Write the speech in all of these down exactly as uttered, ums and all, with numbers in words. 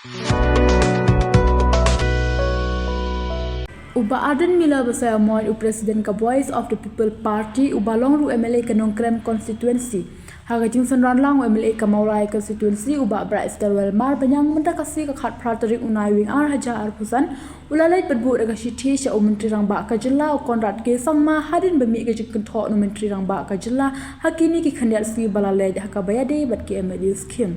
U Bah Ardent Miller Basaiawmoit, u President ka Voice of the People Party, uba long ruh M L A ka Nongkrem Constituency. Ha ka jingsynran lang u M L A ka Mawlai Constituency, u Bah Brightstarwell Marbaniang, mynta ka sngi ka khatphra tarik u Naiwieng ar hajar arphew san, u la leit pynbud da ka shithi sha u Myntri Rangbah ka jylla u Conrad K Sangma, hadien ba mih ka jingkynthoh na u Myntri Rangbah ka jylla ha kine ki khyndiat sngi ba la leit ha kaba ïadei bad ki M L A scheme.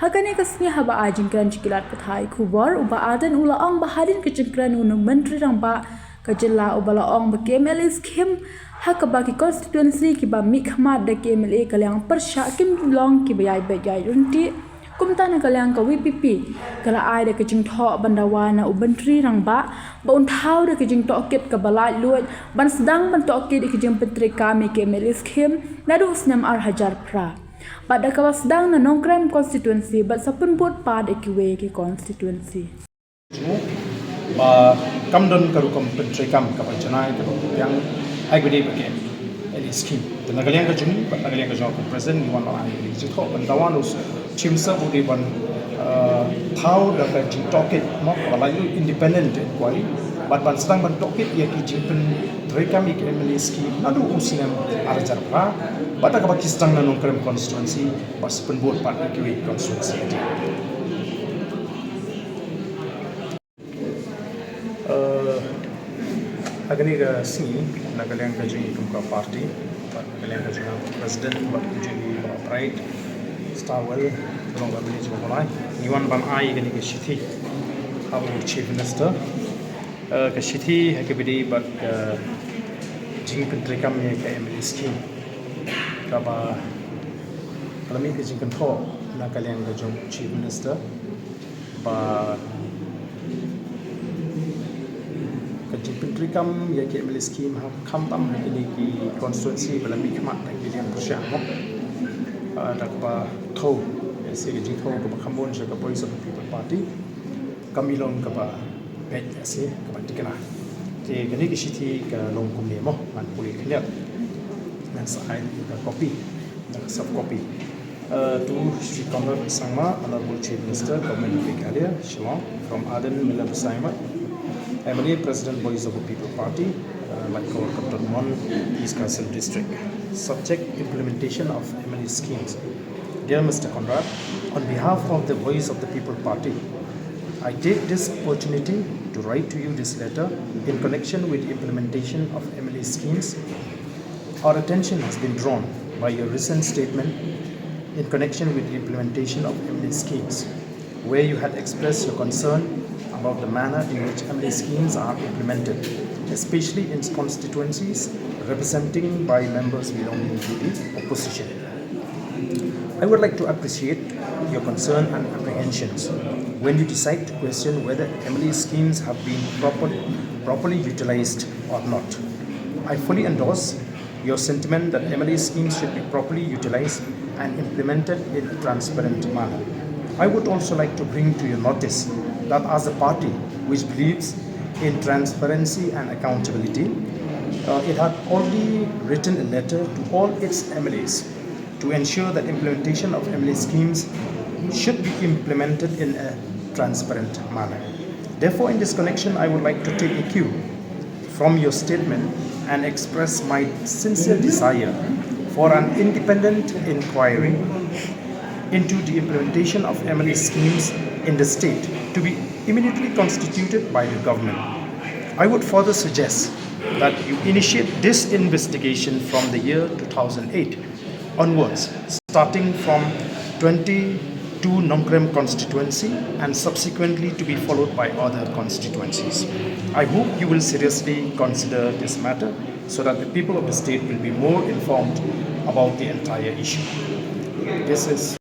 Ha kane ka sngi haba ai jingkren sha ki lad pathai khubor, u Bah Ardent u la ong ba hadien ka jingkren u na u Myntri Rangbah ka jylla, uba la ong ba ki M L A scheme ha kaba ki constituency kiba mihkhmat da ki M L A ka liang pyrshah kim long kiba ïai beit ïai ryntih. Kumta na ka liang ka V P P ka la ai da ka jingthoh ban dawa na u Myntri Rangbah ba un thaw da ka jingtohkit kaba laitluid ban sdang ban tohkit ïa ka jingpyntreikam ïa ki M L A scheme naduh u snem ar hajar phra. Bad da kaba sdang na Nongkrem Constituency bad sa pynbud pat ïa kiwei ki constituency. Ba kam don ka rukom pyntreikam kaba janai kaba biang ha kaba ïadei bad ki M L A scheme. Te na ka liang ka jong ngi bad na ka liang ka jong ka President ngi wan ban ai ka jingthoh ban dawa na u Chief Minister ba u dei ban, eh, thaw da ka jingtohkit mo kaba laitluid, independent inquiry bad ban sdang ban tohkit ïa ki jingpyntreikam ïa ki M L A scheme naduh u snem ar hajar phra bad da kaba ki sdang na Nongkrem Constituency bad sa pynbud pat ïa kiwei ki constituency. Eh, ha kane ka sngi na ka liang ka jong ngi kum ka party bad na ka liang ka jong u President bad ka jong ngi Bah Brightstarwell, ka long ka M L A jong ka Mawlai, ngi wan ban ai kane ka shithi ha u Chief Minister. Eh, ka shithi ha kaba ïadei bad ka jingpyntreikam ïa ka M L A scheme kaba ka la mih ka jingkynthoh na ka liang ka jong u Chief Minister ba ka jingpyntreikam ïa ki M L A scheme ha khamtam ha kine ki constituency ba la mihkhmat ha ki liang pyrshah mo. Ah, da kaba thew ïa se ka jingthew kaba kham bun sha ka Voice of the People Party. Kam i long kaba beit ïa se kaba thikna. Te kane ka shithi ka long kumne mo, ngan pule khyndiat. Ngan sa ai ka copy, ka soft copy. Uh, to Shri Conrad Sangma, Honorable Chief Minister, Government of Meghalaya, Shillong, from Ardent Miller Basaiawmoit, M L A, President, Voice of the People Party, uh, Laitkor Kynton Mon, East Khasi Hills District. Subject: implementation of M L A schemes. Dear Mister Conrad, on behalf of the Voice of the People Party, I take this opportunity to write to you this letter in connection with the implementation of M L A schemes. Our attention has been drawn by your recent statement in connection with the implementation of M L A schemes, where you had expressed your concern about the manner in which M L A schemes are implemented, especially in constituencies representing by members belonging to the opposition. I would like to appreciate your concern and apprehensions when you decide to question whether M L A schemes have been properly, properly utilized or not. I fully endorse your sentiment that M L A schemes should be properly utilized and implemented in a transparent manner. I would also like to bring to your notice that as a party which believes in transparency and accountability, uh, it had already written a letter to all its M L As to ensure that implementation of M L A schemes should be implemented in a transparent manner. Therefore, in this connection, I would like to take a cue from your statement and express my sincere desire for an independent inquiry into the implementation of M L A schemes in the state to be immediately constituted by the government. I would further suggest that you initiate this investigation from the year two thousand eight onwards, starting from twenty-two Nongkrem constituency and subsequently to be followed by other constituencies. I hope you will seriously consider this matter so that the people of the state will be more informed about the entire issue. This is